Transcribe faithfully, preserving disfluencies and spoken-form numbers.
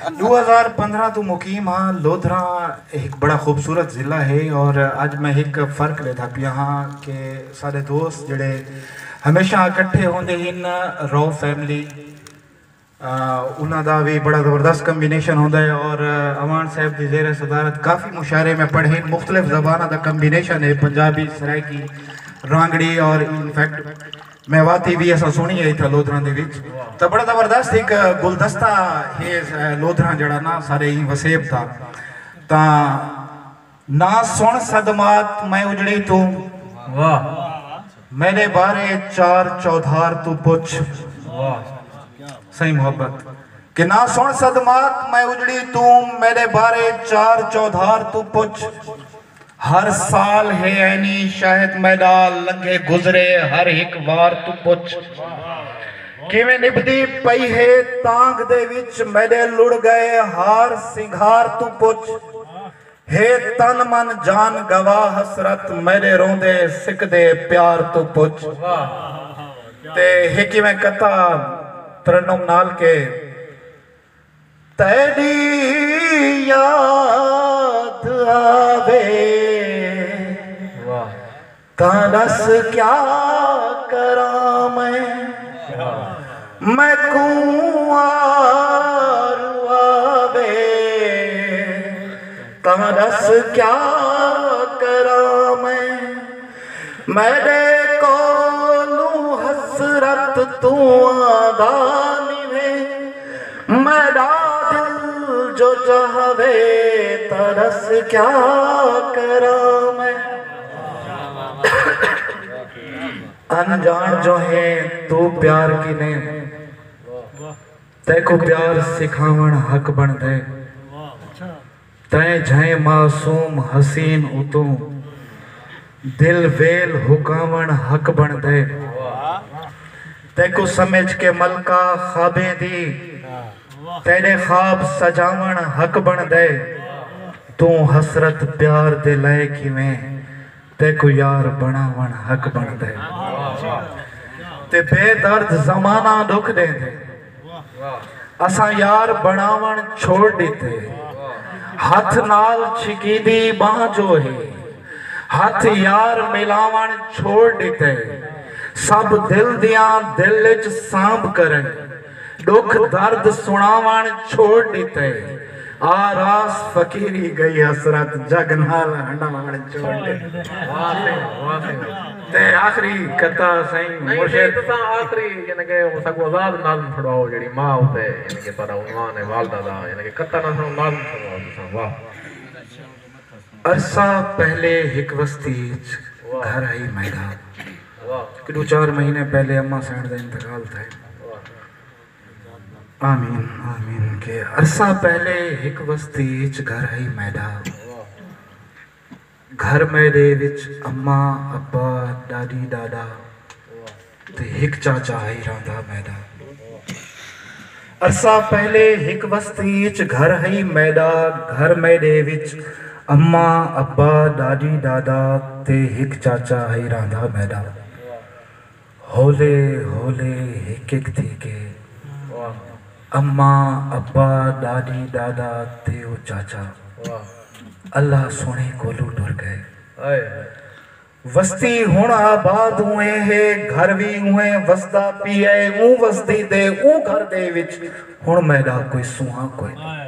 ݙو ہزار پندرہ توں مقیم ہاں۔ لودھراں ہک بڑا خوبصورت ضلع ہے، اور اڄ میں ہک فرق ݙیہدا پیا ہاں کہ سارے دوست جڑے ہمیشہ اکٹھے ہوندے ہن، رو فیملی، آ، انہاں دا وی بڑا زبردست کمبینیشن ہوندا ہے، اور اعوان صاحب دی زیر صدارت کافی مشاعرے میں پڑھے ہن، مختلف زباناں دا کمبینیشن ہے، پنجابی، سرائیکی، رانگڑی، اور انفیکٹ میواتی وی اساں سُݨی ہے اتھاں لودھراں دے وچ۔ تاں بڑا زبردست ہک گلدستہ ہے لودھراں جڑا نا سارے ایں وسیب دا۔ تاں نہ سُݨ صدمات میں اجڑی توں، واہ۔ میݙے بارے چار چودھار توں پُچھ، واہ۔ سائیں محبت، کہ نہ سُݨ صدمات میں اجڑی توں، میݙے بارے چار چودھار توں پُچھ۔ ہر سال ہے اینی شاہد میݙا، لنگھے گزرے ہر ہک وار توں پُچھ۔ کیویں نبھدی پئی ہے تانگھ دے وچ، میݙے لُڑ ڳئے ہار سنگھار توں پُچھ۔ ہے تن من جان گواہ حسرت، میݙے روندے سکدے پیار توں پُچھ۔ تے ہک ایویں قطعہ ترنم نال کہ تیݙی یاد آوے، واہ۔ تاں ݙس کیا کراں میں، میکوں آرو آوے، تاں ݙس کیا کراں میں۔ میݙے کولوں حسرت توں آندا نی وے، میݙا دل جو چاہوے، تاں ݙس کیا کراں میں۔ انڄاݨ جو ہیں توں پیار کینے، تیکوں پیار سکھاوݨ حق بݨدے۔ تیں جھئیں معصوم حسین اتوں دل ویل ہکاوݨ حق بݨدے۔ تیکوں سمجھ کے ملکہ خوابیں دی، تیݙے خواب سجاوݨ حق بݨدے۔ توں حسرت پیار دے لئے کیویں، تیکوں یار بݨاوݨ حق بݨدے۔ تے بے درد زمانہ ݙکھ ݙیندے، اساں یار بݨاوݨ چھوڑ ݙتے۔ ہتھ نال چھکیندی ٻانہہ جو ہے، ہتھ یار ملاوݨ چھوڑ ݙتے۔ سب دل دیاں دل اچ سانبھ کریں، ݙکھ درد سݨاوݨ چھوڑ ݙتے۔ آ راس فقیری ڳئی حسرت، جڳ نال ہنڈاوݨ چھوڑ ݙتے۔ واہ سائیں، واہ سائیں۔ تے آخری قطعہ سائیں نہیں، مرشد۔ تساں آخری، یعنی کہ ساکوں آزاد نظم سݨواؤ، جڑی ماں اتے، یعنی کہ تہاݙا عنوان ہے والدہ دا، یعنی کہ قطعہ نہ سݨو، نظم سݨواؤ تساں۔ واہ۔ عرصہ پہلے ہک وستی اچ، واہ، گھر ہئی میݙا۔ واہ۔ کہ ݙو چار مہینے پہلے اماں سئیݨ دا انتقال تھئے۔ واہ۔ آمین، آمین۔ کہ عرصہ پہلے ہک وستی اچ گھر ہئی میݙا۔ واہ۔ گھر میݙے وچ اماں، ابا، ݙاݙی، ݙاݙا تے ہک چاچا ہئی رہندا میݙا۔ عرصہ پہلے ہک وستی اچ گھر ہئی میݙا، گھر میݙے وچ اماں، ابا، ݙاݙی، ݙاݙا تے ہک چاچا ہئی رہندا میݙا۔ ہولے ہولے ہک ہک تھی کے، واہ، اماں، ابا، ݙاݙی، ݙاݙا تے او چاچا، واہ، اللہ سوہݨے کولوں ٹر ڳئے۔ ہائے۔ وستی ہݨ آباد اونویں ہے، گھر وی اونویں وسدا پیا ہے، اوں وستی دے اوں گھر دے وچ ہݨ میݙا کوئی سونہاں کوئی نئیں۔